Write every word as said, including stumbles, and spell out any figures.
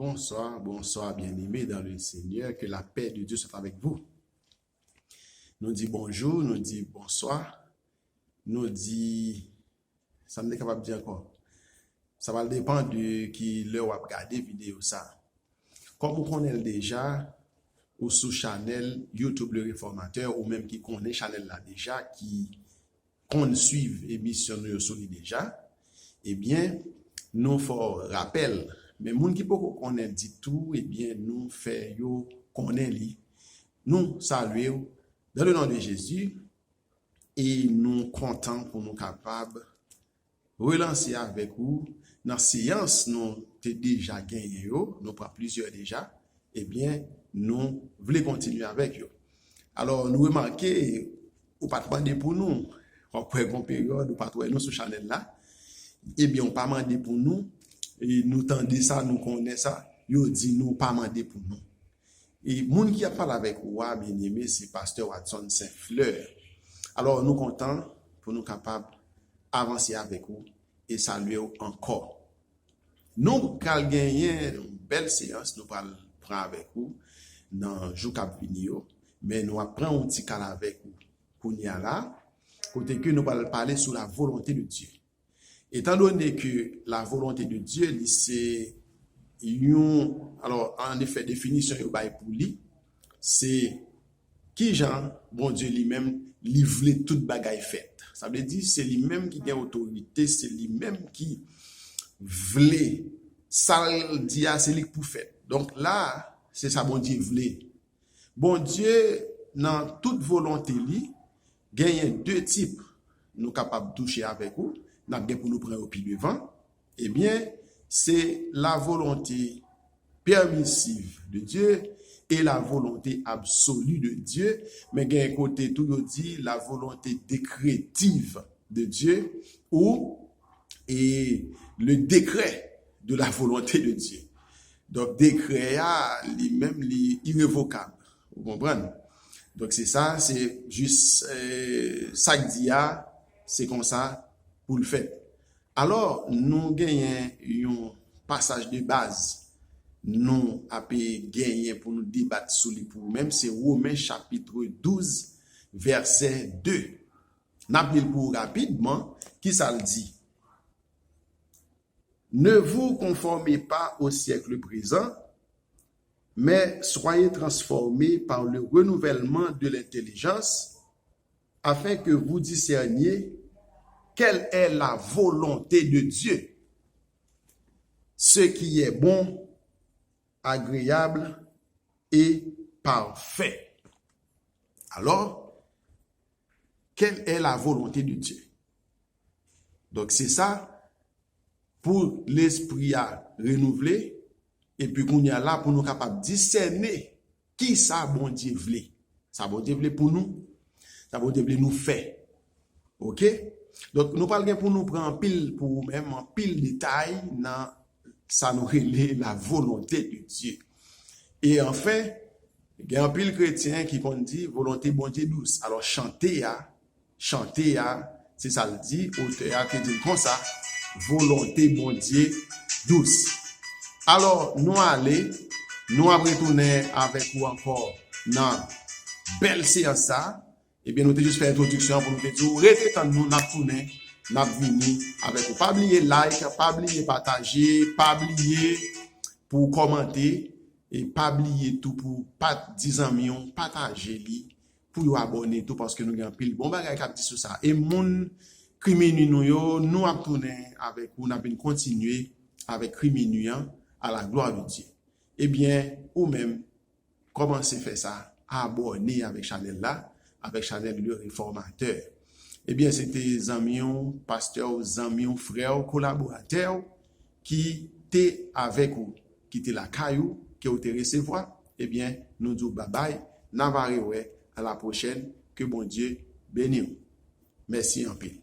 Bonsoir, bonsoir, bien-aimés dans le Seigneur. Que la paix de Dieu soit avec vous. Nou di bonjou, nou di bonswa, nou di, sa m te kapab di ankò? Sa pral depann de ki lè w ap gade videyo sa. Kòm ou konnen l deja, ou sou chanèl YouTube Le Réformateur, ou menm ki konnen chanèl la deja, ki konn swiv emisyon nou yo sou li deja, ebyen, nou fè w rapèl. Men moun ki poko konnen ditou, ebyen, nou fè yo konnen li. Nou salye w dans le nom de Jésus e nou kontan pou nou kapab relanse avèk ou nan seyans nou te deja genyen yo, nou pran plizyè deja, ebyen, nou vle kontinye avèk yo. Alò, nou remake, ou pa t mande pou nou, w ap wè gon peryòd, ou pa t wè nou sou chanèl la, ebyen, ou pa mande pou nou, e nou tande sa, nou konnen sa, yo di nou pa mande pou nou. E moun ki ap pale avèk ou a, byeneme, se pastè Watson Saint Fleur. Alò, nou kontan pou nou kapab avanse avèk ou e salye w ankò. Nou pral genyen yon bèl seyans nou pral pran avèk ou nan jou k ap vini yo, men nou ap pran yon ti kal avèk ou kounye a la, kote ke nou pral pale sou la volonté de Dieu. Étant donné que la volonté de Dieu, li se yon, alò, an efè, definisyon yo bay pou li, se kijan Bondye li menm, li vle tout bagay fèt. Sa vle di, se li menm ki gen otorite, se li menm ki vle, sa l di a, se li k pou fèt. Donk la, se sa Bondye vle. Bondye, nan tout volonte li, genyen de tip nou kapab touche avèk ou, n ap gen pou nou pran yo pi devan. Ebyen, se la volonté permissive de Dieu et la volonté absolue de Dieu, men gen kote tou yo di la volonté décrétive de Dieu ou e le décret de la volonté de Dieu. Donk, dekrè a, li menm, li irevokab. Ou konprann? Donk, se sa, se jis, eh, sa k di a, se konsa pou l fèt. Alò, nou genyen yon pasaj de baz nou ape genyen pou nou debat sou li pou ou menm, se Women chapit douz, vèsè de. N ap li l pou ou rapidman, ki sa l di? Ne vous conformez pas au siècle présent, mais soyez transformés par le renouvellement de l'intelligence, afin que vous discerniez quelle est la volonté de Dieu, ce qui est bon, agréable et parfait. Alors, quelle est la volonté de Dieu? Donk, se sa, pou lespri a renouvle, epi kounye a la, pou nou kapab disène ki sa Bondye vle. Sa Bondye vle pou nou, sa Bondye vle nou fè. Oke? Donk, nou pral gen pou nou pran anpil, pou ou menm, anpil detay nan sa nou rele la volonté de Dieu. E anfen, gen anpil kretyen ki konn di volonté Bondye dous. Alò, chante a, chante a, se sa l di, otè a te di l konsa, volonté Bondye dous. Alò, nou ale, nou ap retounen avèk ou ankò nan bèl seyans sa. Ebyen, nou te jis fè entwodiksyon an pou nou te di w, rete tann nou, n ap tounen, n ap vini avèk ou. Pa bliye like, pa bliye pataje, pa bliye pou w kòmante, e pa bliye tou pou w pat di zanmi w pataje li, pou yo abòne tou, paske nou gen anpil bon bagay k ap di sou sa. E moun ki minwi nou yo, nou ap tounen avèk ou, n ap vin kontinye avèk ki minwi an, à la gloire de Dieu. Ebyen, ou menm, kòmanse fè sa, abòne avèk chanèl la, avèk chanèl Le Réformateur. Ebyen, se te zanmi w, pastè w, zanmi w, frè w, kolaboratè w ki te avèk ou, ki te lakay ou, ke w te resevwa. Ebyen, nou di w babay, n a va rewè, à la prochaine, ke Bondye beni w. Mèsi anpil.